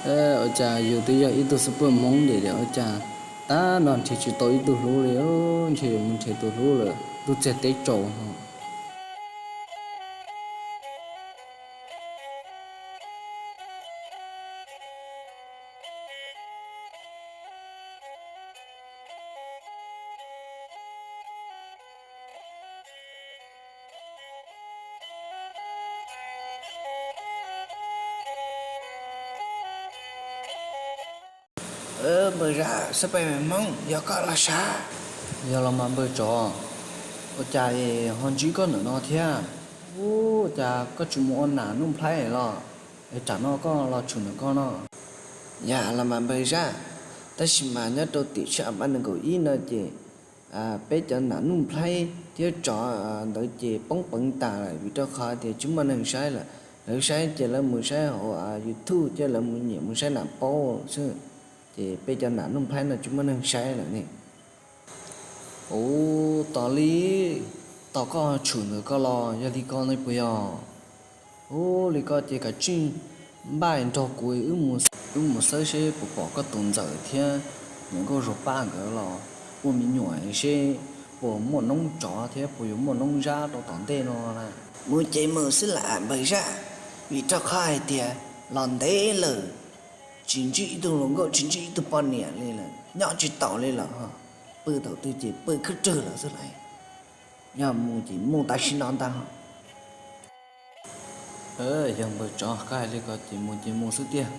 Ua cas yus twb yog ib tug xab pwj Hmoob li, ua cas tag no nrhiav tsis tau ib tug hlub li, ntshe yuav mus nrhiav tus hlub lawm ntuj txiag teb tsaus no. Npawg Zaj, xab pwj Hmoob, yog koj los sav? Yog los mas npawg tsov, ua cas ho ntsib koj ntawm no thiab? Ua cas koj tsis mus ua nam nuj nplhaib los, es tsam no koj los tshwm ntawm koj no? Yog los mas npawg Zaj, tab sis mas nyob rau tim tsiab a pab nees nkaum ib no ces peb cov nam nuj nplhaib thiab tsov ntawd ces poob peev tas lawm, vim rau qhov tias tsis muaj neeg saib lawm. Lawv saib ces lawv mus saib hauv YouTube thiab lawv mus nyiam mus saib nam paub xwb, ces peb cov nam nuj nplhaib no tsis muaj neeg saib lawm ne. Ua, tos li, tos koj tshwm ntawm koj los yog li ko ne puas yog? Ua li ko ces kav tsij npaj nrog kuv, wb mus xawb seb puas pom koj tus ntxawm thiab niam nkauj Zuag Paj nkawd los ua me nyuam seb puas muaj noob tsov thiab puas yuav muaj noob zab rau tom ntej no na. Mus ces mus xwb lam npawg Zaj, vim rau qhov hais tias los ntev lawm, tsis ntsib ib tug hluas nkauj tsis ntsib ib tug poj niam li lawm, nyob tsis taus li lawm, pw thaum twg ces pw khwb rwg lawm xwb las. Yog mus ces mus tam sim no ntag. Yog npawg tsov koj hais li ko ces mus ces mus xwb tiag.